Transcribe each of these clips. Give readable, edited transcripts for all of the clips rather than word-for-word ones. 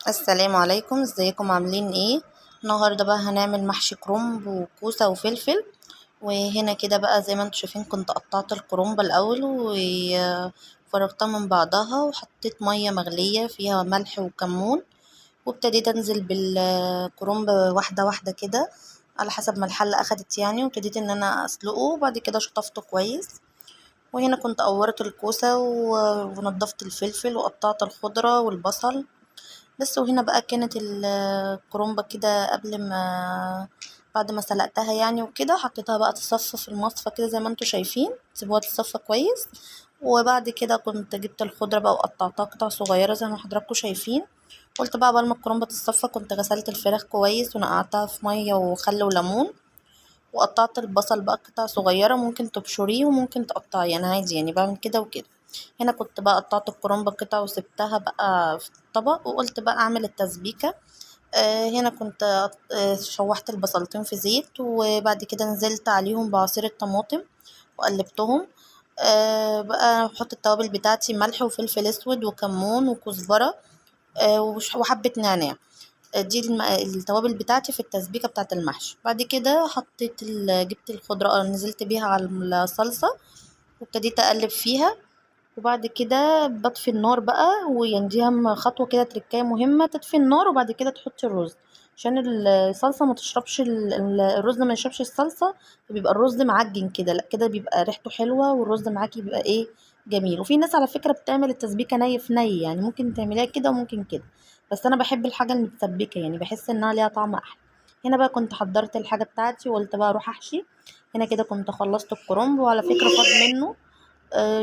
السلام عليكم، ازيكم؟ عاملين ايه؟ النهارده بقى هنعمل محشي كرنب وكوسه وفلفل. وهنا كده بقى زي ما انتم شايفين كنت قطعت الكرنب الاول وفرغتها من بعضها، وحطيت مية مغليه فيها ملح وكمون، وابتديت انزل بالكرنب واحدة واحدة كده على حسب ما الحلة اخدت يعني، وابتديت ان انا اسلقه، وبعد كده شطفته كويس. وهنا كنت قورت الكوسه ونضفت الفلفل وقطعت الخضرة والبصل بس. وهنا بقى كانت الكرنبه كده قبل ما بعد ما سلقتها يعني وكده، حطيتها بقى تصفى في المصفى كده زي ما انتم شايفين، سيبوها تصفى كويس. وبعد كده كنت جبت الخضرة بقى وقطعتها قطع صغيرة زي ما حضراتكم شايفين. قلت بقى قبل ما الكرنبه تتصفى كنت غسلت الفراخ كويس ونقعتها في مية وخل وليمون، وقطعت البصل بقى قطع صغيرة، ممكن تبشريه وممكن تقطعيه، انا عادي يعني بعمل كده وكده. هنا كنت بقى قطعت الكرنبه قطع وسبتها بقى في الطبق، وقلت بقى اعمل التسبيكه. هنا كنت شوحت البصلتين في زيت، وبعد كده نزلت عليهم بعصير الطماطم وقلبتهم. بقى بحط التوابل بتاعتي، ملح وفلفل اسود وكمون وكزبره، وحبه نعناع. دي التوابل بتاعتي في التسبيكه بتاعه المحشي. بعد كده حطيت جبت الخضرة، نزلت بيها على الصلصه وابتديت اقلب فيها. وبعد كده بطفي النار بقى، ويعني دي اهم خطوة كده، تركايه مهمة، تطفي النار وبعد كده تحطي الرز عشان الصلصه ما تشربش الرز ما يشربش الصلصه، فبيبقى الرز معجن كده، لا كده بيبقى ريحته حلوة والرز معاكي بيبقى ايه جميل. وفي ناس على فكرة بتعمل التسبيكه ني في ني، يعني ممكن تعمليها كده وممكن كده، بس انا بحب الحاجة المتسبكه، يعني بحس انها ليها طعم احلى. هنا بقى كنت حضرت الحاجة بتاعتي وقلت بقى اروح احشي. هنا كده كنت خلصت الكرنب، وعلى فكرة فاض منه،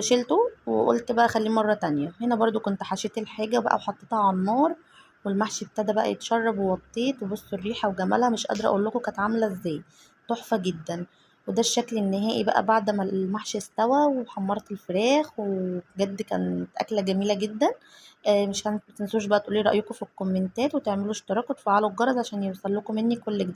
شيلته وقلت بقى اخليه مرة تانية. هنا برضو كنت حشيت الحاجة بقى وحطيتها على النار، والمحشي ابتدى بقى يتشرب، ووطيت وبصوا الريحة وجمالها مش قادرة اقول لكم كانت عامله ازاي، تحفة جدا. وده الشكل النهائي بقى بعد ما المحشي استوى وحمرت الفراخ، وبجد كانت اكله جميلة جدا. مش تنسوش بقى تقولي رايكم في الكومنتات، وتعملوا اشتراك وتفعلوا الجرس عشان يوصل لكم مني كل جديد.